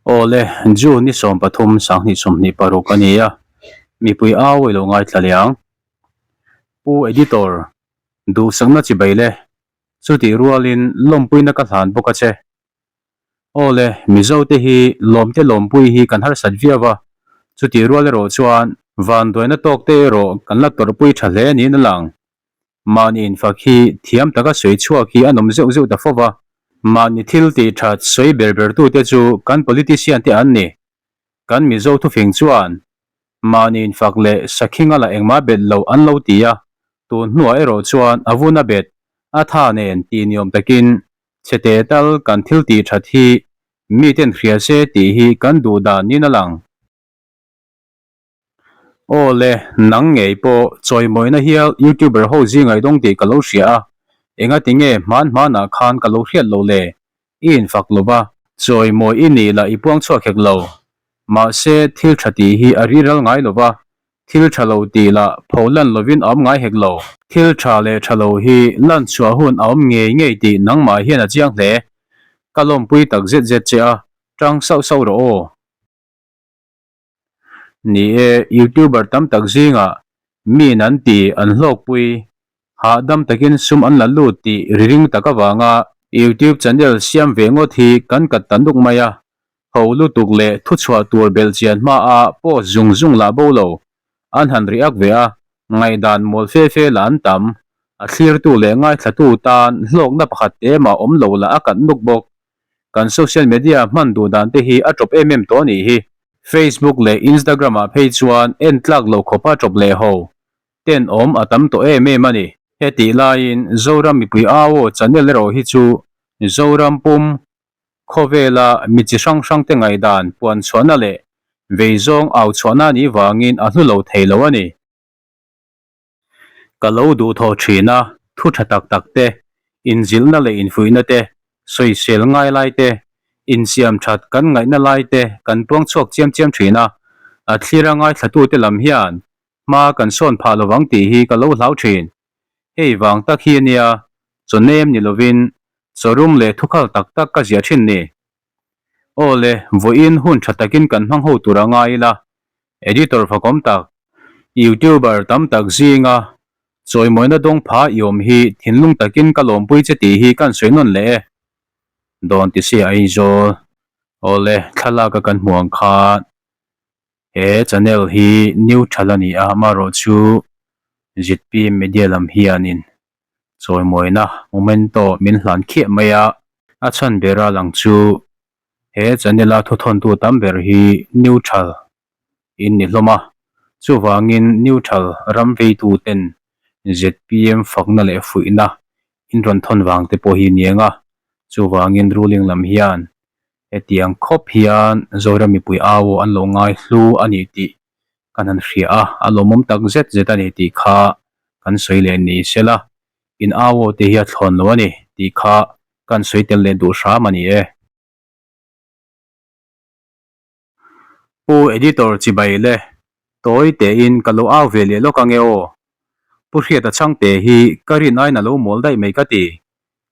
Awle, June ni 13 2026 a ni a, mipui au i lo ngaithla leh ang. Pu Editor, duhsakna chibai le, chutih rualin lawmpuina ka hlan bawk a che. Awle, Mizote hi lawmte lawmpui hi kan harsat viau a, chutih rual erawh chuan vanduaina tawkte erawh kan la tawrhpui tha hle niin a lang. Mahni infak hi thiam taka sawi chhuak hi an awm zeuh zeuh ta fo va, mahni thil tih that sawi ber ber tute chu kan politician te an ni. Kan Mizo thufing chuan mahni infak leh sakhinga la engmah bet lo an lo ti a, tun hnuah erawh chuan a vun a bet, a tha nen tih ni awm takin chhe tal kan thil tih that hi miten hria se tih hi kan duh dan niin a lang. Aw le, nang ngei pawh chawimawina hial YouTuber ho zinga i dawng tih ka lo hria a, engati nge hman hmanah khan ka lo hriat lo le? I infak lo va, chawimawi i nih lah i puang chhuak hek lo. Mahse, thil tha tih hi a riral ngai lo va, thil tha lo tih lah pho lan lovin a awm ngai hek lo. Thil tha leh tha lo hi lan chhuah hun a awm ngei ngei tih nangmah hian a chiang hle. Ka lawmpui tak zet zet che a, tang sauh sauh rawh aw. Ni e, YouTuber tam tak zingah miin an ti an hlawkpui, hahdam takin sum an la lut tih ri ring tak avanga YouTube channel siam ve ngawt hi kan kat ta nuk mai a, ho lutuk leh thuchhuah tur belhchian hmaa post zung zung lah bo lo an han react ve a, ngaihdan mawl fe fe lah an tam, a thlirtu leh ngaithlatu tan hlawkna pakhat te mah awm lo lah a kat nuk bawk. Kan social media hman duh dan te hi a tawp em em tawh a nih hi. Facebook leh Instagram ah phei chuan en tlak lo khawpa tawp leh ho ten awm a tam tawh em em a ni. Hetih laiin Zoram mipui au aw channel erawh hi chu Zoram pum khawvela mi chi hrang hrang te ngaihdan puan chhuahna leh veizawng au chhuahna nih vangin a hlu lo thei lo a ni. Ka lo duhthawh thin a, thu tha tak tak te, inzilhna leh infuihna te, sawisel ngai lai te, insiam that kan ngaihna lai te kan puang chhuak chiam chiam thin a, a thlira ngaithlatute lam hian hma kan sawn phah lovang tih hi ka lo hlau thin. Hei vang tak hi a nia, chaw nem ni lovin chaw rum leh thukhal tak tak ka ziah thin ni. Aw le, vawiin hun tha takin kan hmang ho tur a ngai ila, Editor fakawm tak, YouTuber tam tak zinga chawimawina dawng pha i awm hi thinlung takin ka lawmpui che tih hi kan sawi nawn leh e. Dawn ti si Aizawl. Aw le, thlalak a kan hmuh ang khan he channel hi neutral a ni a, amaherawhchu zpm media lam hianin chawimawina memento min hlan khiah mai a, a chhan ber a lang chu he channel a thuthawntu tam ber hi neutral in ni hlawm a, chuvangin neutral ram veitu ten zpm fakna leh fuihna in rawn thawn vang te pawh hi ni ang a, chuvangin ruling lam hian hetiang khawp hian Zoram mipui au an lo ngai hlu a ni tih kan han hria a, a lawmawm tak zet zet a ni tih kha kan sawi leh ni sela, in au aw te hi a thlawn lo a ni tih kha kan sawi tel leh duh hram a ni e. Pu Editor chibai le, tawi tein ka lo au ve leh lawk ange aw. Pu Hriata chhangte hi ka rin aiin a lo mawl daih mai ka ti.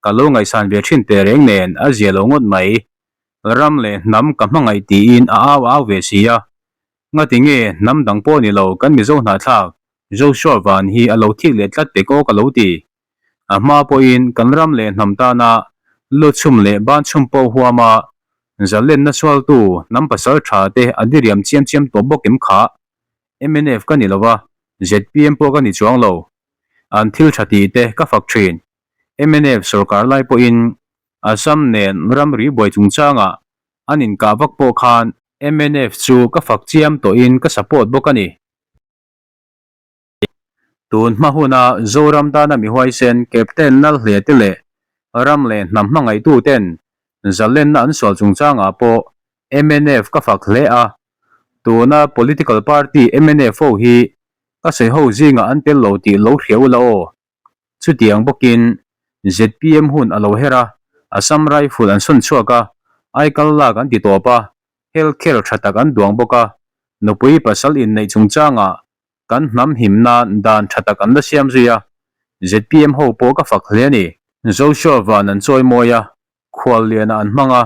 Ka lo ngaihsan ve thin teh reng nen a zia lo ngawt mai. Ram leh hnam ka hmangaih tiin a au au ve si a. Ngati nge hnam dang pawh ni lo kan Mizo hnahthlak Joshua Van hi a lo thik leh tlat pek aw ka lo ti. A hma pawhin kan ram leh hnam tana lu chhum leh ban chhum pawh huama zalenna sualtu hnam pasal tha te a diriam chiam chiam tawh bawk em kha? Mnf ka ni lo a, zpm pawh ka ni chuang lo. An thil tha tih te ka fak thin. Mnf sorkar lai pawhin Assam nen ramri buai chungchangah an inkah vak pawh khan mnf chu ka fak chiam tawhin ka support bawk a ni. Tun hma huna Zoram tana mi huaisen Captain Lalhle te leh ram leh hnam hmangaihtu ten zalenna an sual chungchangah pawh mnf ka fak hle a, tuna political party mnf ho hi ka sawi ho zingah an tel lo tih lo hria ula aw. Chutiang bawkin zpm hun a lo her a, Assam Rifle an sawn chhuak a, aikal lak an ti tawp a, health care tha tak an duang bawk a, nupui pasal inneih chungchangah kan hnam him nan dan tha tak an la siam zui a, zpm ho pawh ka fak hle a ni. Joshua Van an chawi mawi a, khual lianah an hmang a,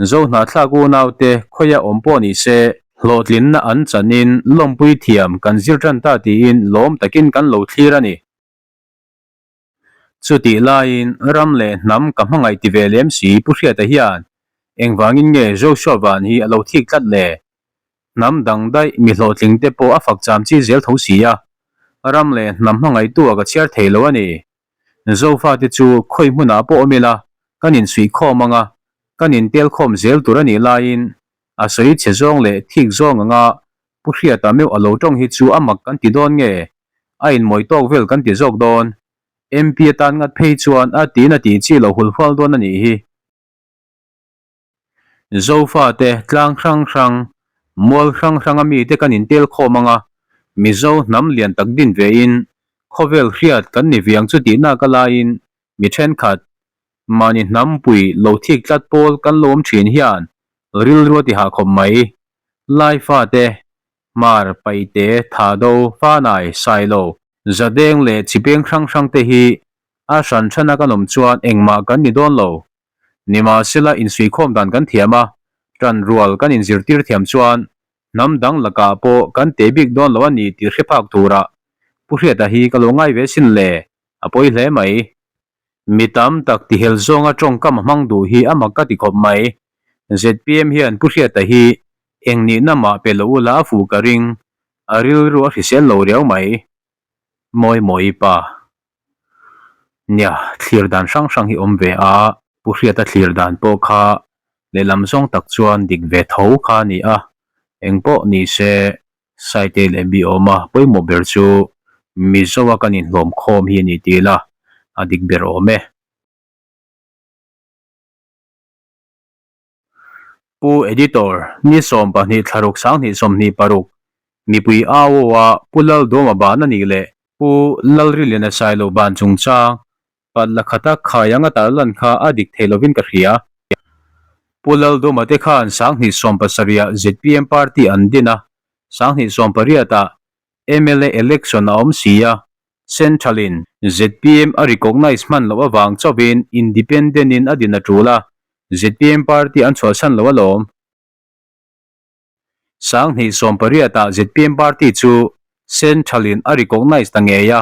Zohnahthlak unaute khawia awm pawh ni se, hlawhtlinna an chanin lawmpui thiam kan zir tan ta tiin lawm takin kan lo thlir a ni. Chutih laiin ram leh hnam ka hmangaih ti ve lem si Pu Hriata hian engvangin nge Joshua Van hi a lo thik tlat le? Hnam dang daih mi hlawhtling te pawh a fak cham chi zel tho si a, ram leh hnam hmangaihtu ah ka chhiar thei lo a ni. Zofa te chu khawi hmunah pawh awm ila kan insuihkhawm ang a, kan intelkhawm zel tur a nih laiin a sawi chhe zawng leh thik zawng anga Pu Hriata meuh a lo tawng hi chu a mak kan ti dawn nge? A inmawi tawk vel kan ti zawk dawn. MP atan ngat phei chuan a tiin a tih chi lo hul hual dawn a nih hi. Zofate tlang hrang hrang, mual hrang hranga mite kan intel khawm ang a, Mizo hnam lian tak din vein khawvel hriat kan ni viang chu tihnak a laiin mi thenkhat mahni hnampui lo thik tlat pawl kan lo awm thin hian rilru a ti hah khawp mai. Laifate, Hmar, Paite, Thado, Fanai, Sailo, Zadeng leh Chipeng hrang hrang te hi a hran hrana kan awm chuan engmah kan ni dawn lo. Nimahsela insuikhawm dan kan thiam a, tan rual kan inzirtir thiam chuan hnam dang lakah pawh kan te bik dawn lo a ni tih hre phak turah Pu Hriata hi ka lo ngai ve sin le, a pawi hle mai. Mi tam tak tihel zawnga tawngkam a hmang duh hi a mak ka ti khawp mai. Zpm hian Pu Hriata hi eng nihna mah pe lo ula a fuh ka ring, a rilru a hrisel lo riau mai. Mawi mawi pa. Nia, thlir dan hrang hrang hi awm ve a, Pu Hriata thlir dan pawh kha lehlam zawng tak chuan dik ve tho kha a ni a, engpawh ni se Saite leh bi awma pawimawh ber chu Mizoa kan inhlawm khawm hi a ni tih ila a dik ber awm e. Pu Editor, ni 12 thlaruk 2026, mipui au a Pu Laldawma ban a nih leh Pu Lalriliana Sailo ban chungchang pat la khata khai anga tarlan kha a dik thei lovin ka hria. Pu Laldawma te khan 2017 ah zpm party an din a, 2018 ah mla election a awm si a, Central-in zpm a recognise hman loh avang chauhin independent-in a din a tul a, zpm party an chhuahsan lo alawm. 2018 ah zpm party chu Central-in a recognise ta ngei a,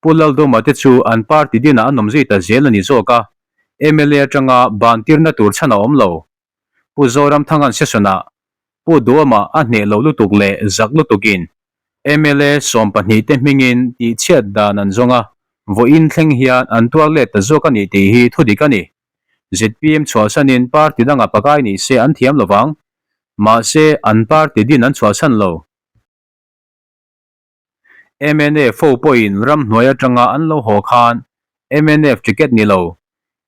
Pu Laldawma te chu an party dinah an awm zui ta zel a ni zawk a, mla atanga ban tirna tur chhan a awm lo. Pu Zoramthanga'n session-ah Pu Duama a hneh lo lutuk leh zak lutukin mla 12 te hmingin tihchhiat dan an zawng a, vawiin thleng hian an tuar let ta zawk a ni tih hi thudik a ni. Zpm chhuahsanin party dangah pakai ni se an thiam lo vang. Mahse, an party din an chhuahsan lo. Mnf ho pawhin ramhnuai atanga an lo haw khan mnf ticket ni lo,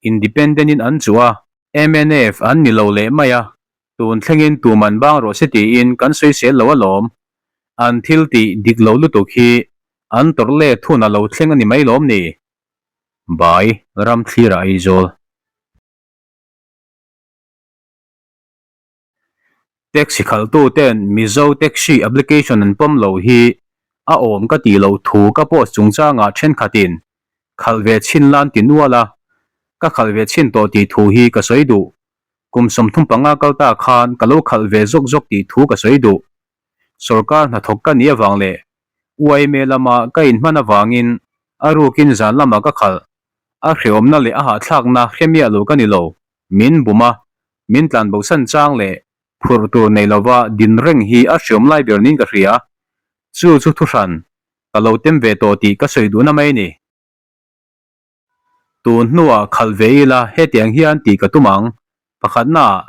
independent in an chuh a, mnf an ni lo leh mai a, tun thlengin tuman bang rawh se tiin kan sawisel lo alawm. An thil tih dik lo lutuk hi an tawrh let hun a lo thleng a ni mai lawm ni? Bai, Ramthlira Aizawl. Taxi khalhtuten Mizo Taxi application an pawm lo hi a awm ka tih loh thu ka post chungchangah thenkhatin khalh ve chhin lan ti nual a, ka khalh ve chhin tawh tih thu hi ka sawi duh. Kum 35 kal ta khan ka lo khalh ve zawk zawk tih thu ka sawi duh. Sorkar hnathawk ka nih avang leh UIMA lama ka inhman avangin a rukin zan lamah ka khalh. A hrehawmna leh a hahthlakna hre miah lo ka ni lo. Min bum a, min tlan bosan chang leh phurh tur nei lova din reng hi a hriawm lai ber niin ka hria. Chu chu thuhran ka lo tem ve tawh tih ka sawi duhna mai a ni. Tun hnuah khalh ve ila hetiang hian tih ka tum ang. Pakhatnaah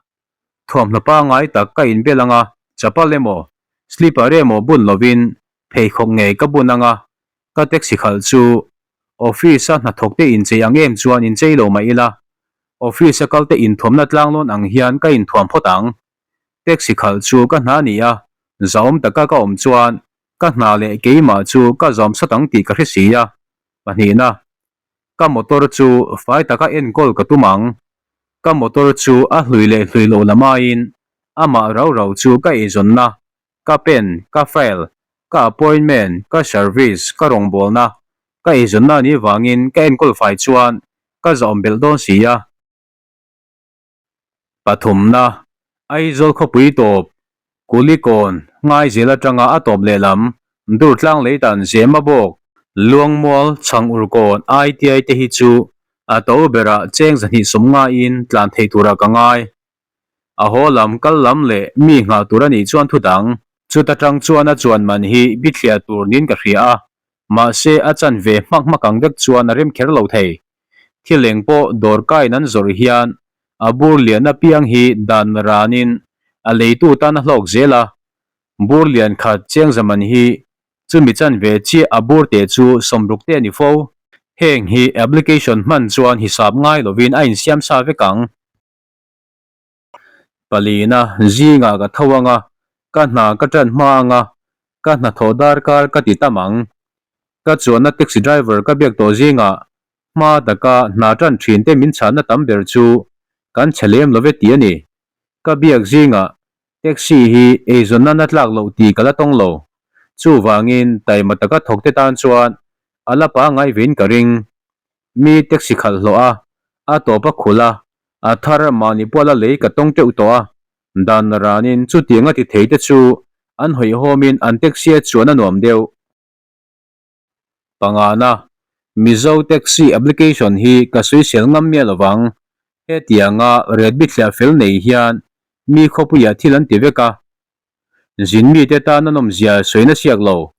thuamhnaw pangngai tak ka inbel ang a, chapal emaw, slipper emaw bun lovin pheikhawk ngei ka bun ang a, ka taxi khalh chu office-a hnathawkte inchei ang em chuan inchei lo mah ila, office-a kalte inthuamna tlanglawn ang hian ka inthuam phawt ang. Taxi khalh chu ka hna ni a, zahawm taka ka awm chuan ka hna leh keimah chu ka zawm sat ang tih ka hre si a. Pahnihna, ka motor chu fai taka enkawl ka tum ang. Ka motor chu a hlui leh hlui loh lam aiin amah rau rau chu ka eizawnna Ka pen, ka file, ka appointment, ka service, ka rawngbawlna, ka eizawnna anih vangin ka enkawl fai chuan ka zahawm belh dawn si a. Pathumna, Aizawl khawpui tawp, Kulikawn, Ngaizel atanga a tawp lehlam, Durtlang leitan Zema bawk, Luangmual, Chhangurkawn, ITI te hi chu a to berah cheng 250in tlan thei turah ka ngai. A haw lam, kal lam leh mi nghah tur a nih chuan thu dang. Chuta tang chuan a chuan man hi bithliah tur niin ka hria a, mahse a chan ve hmak hmak ang vek chuan a rem kher lo thei. Thil eng pawh dawr kaiin an zawrh hian a bur lian apiang hi dan ranin a leitu tan a hlawk zel a, bur lian khat cheng zaman hi chumi chan ve chiah a bur teh chu 60 te a ni fo. Heng hi application hman chuan hisap ngai lovin a insiam sa vek ang. Palina, zingah ka tho ang a, ka hna ka tan hma ang a, ka hnathawh darkar ka ti tam ang. Ka chuanna taxi driver ka biak tawh zingah hma taka hna tan thin te min chhanna tam ber chu kan chhe lem lo ve tih a ni. Ka biak zingah taxi hi eizawn nana tlak loh tih ka la tawng lo. Chuvangin taima taka thawk te tan chuan a la pangngai vein ka ring. Mi taxi khalh hlawh a, a tawp a khulh a, a thar mahni puala lei ka tawng teuh tawh a, dan ranin chutiang a ti thei te chu an hawihhawmin an taxi a chuan a nuam deuh. Pangana, Mizo taxi application hi ka sawisel ngam miah lovang, hetianga ret bithliah fel nei hian mi khawpuiah thil an ti vek a, Zin mite tan a nawmzia sawina siak lo.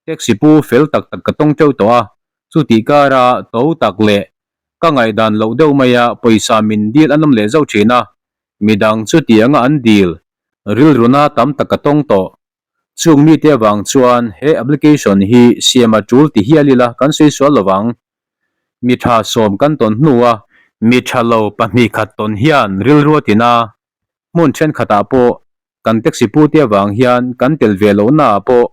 Taxi pu fel tak tak ka tawng teuh tawh a, chutih kara to tak leh ka ngaihdan loh deuh maia pawisa min dil a nawm leh zauh thin a, midang chutianga an dil rilruna tam tak ka tawng tawh. Chung mite avang chuan he application hi siam a tul ti hial ila kan sawi sual lovang. Mi tha sawm kan tawn hnua mi tha lo pahnih khat tawn hian rilru a tina. Hmun thenkhatah pawh kan taxi pute avang hian kan tel ve lohnaah pawh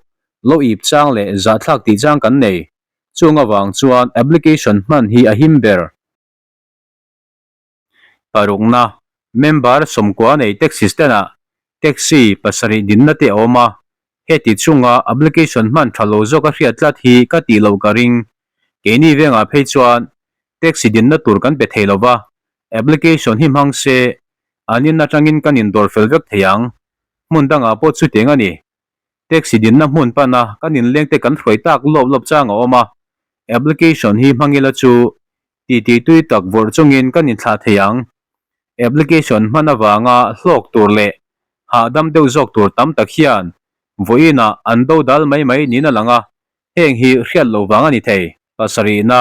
lo ip chang leh zahthlak tih chang kan nei. Chung avang chuan application hman hi a him ber. Parukna, Member 90 nei taxi stand-ah taxi pasarih dinna te a awm a, heti chunga application hman tha lo zawk a hriat tlat hi ka tih loh ka ring. Keini vengah phei chuan taxi dinna tur kan pe thei lova, Application hi hmang se, an in atangin kan indawr fel vek thei ang. Hmun dangah pawh chutiang a ni. Taxi dinna hmun pana kan inleng te kan hruai tak lawp lawp chang a awm a. Application hi hmang ila chu titi tui tak vawrh chungin kan inthlah thei ang. Application hman avanga hlawk tur leh hahdam deuh zawk tur tam tak hian vawiinah an do dal mai mai niin a lang a, Heng hi hriat loh vang a ni thei. Pasarihna,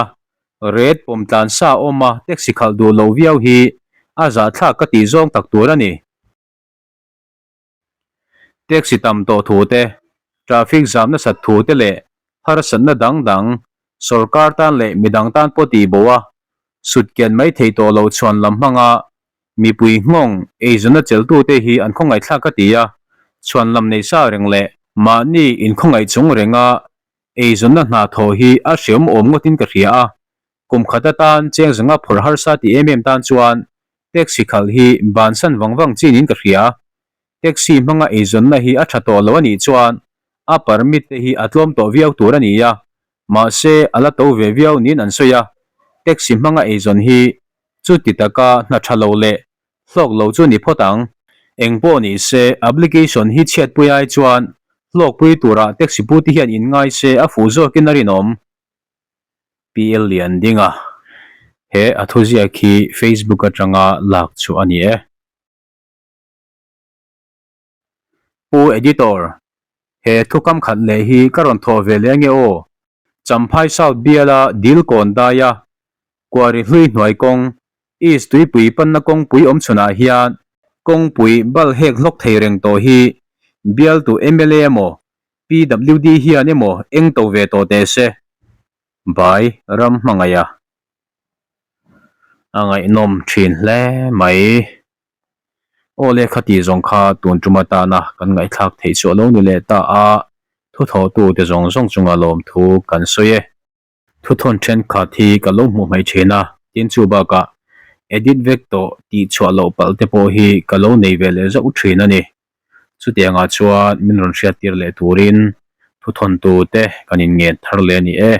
Red pawm tlan sa awma taxi khalh duh loh viau hi a zahthlak ka tih zawng tak tur a ni. Taxi tam tawh thu te, traffic zam nasat thu te leh harsatna dang dang sorkar tan leh midang tan pawh tih bo a sut kian mai thei tawh loh chhuan lam hmanga Mipui nghawng eizawnna cheltute hi an khawngaihthlak ka ti a, chhuan lam nei sa reng leh mahni inkhawngaih chung renga eizawnna hna thawh hi a hreawm awm ngawtin ka hria a, kum khat atan cheng zanga phawrh harsa ti em em tan chuan taxi khalh hi bansan vang vang chin in ka hria. Taxi hmanga eizawnna hi a tha tawh lo a nih chuan a permit te hi a tlawm tawh viau tur a ni a, mahse a la to ve viau niin an sawi a, taxi hmanga eizawn hi Chuti taka hna tha lo leh hlawk lo chu ni phawt ang. Engpawh ni se, application hi chhiatpui ai chuan hlawkpui turah taxi pute hian in ngai se a fuh zawkin a rinawm. PL Liandinga, He a thuziak hi Facebook atanga lak chu a ni e. Pu Editor, he thukam khat leh hi ka rawn thawh ve leh ange aw. Champhai South biala dil kawn daia Kuari hlui hnuai kawng, East tuipui panna kawngpui awm chhunah hian kawngpui bal hek hlawk thei reng tawh hi bialtu mla emaw PWD hian emaw eng to ve tawh teh se. Bai ram hmangaih a. A ngaihnawm thin hle mai. Aw le khati zawng kha tun tum atana kan ngaihthlak theih chu a lo ni leh ta a, thuthawhtu te zawng zawng chunga lawmthu kan sawi e. Thuthawn thenkhat hi ka lo hmuh hmaih thin a, tin chu bakah edit vek tawh tih chhuah loh palh te pawh hi ka lo nei ve leh zauh thin a ni. Chutiangah chuan min rawn hriattir leh turin thuthawntu te kan inngen thar leh a ni e.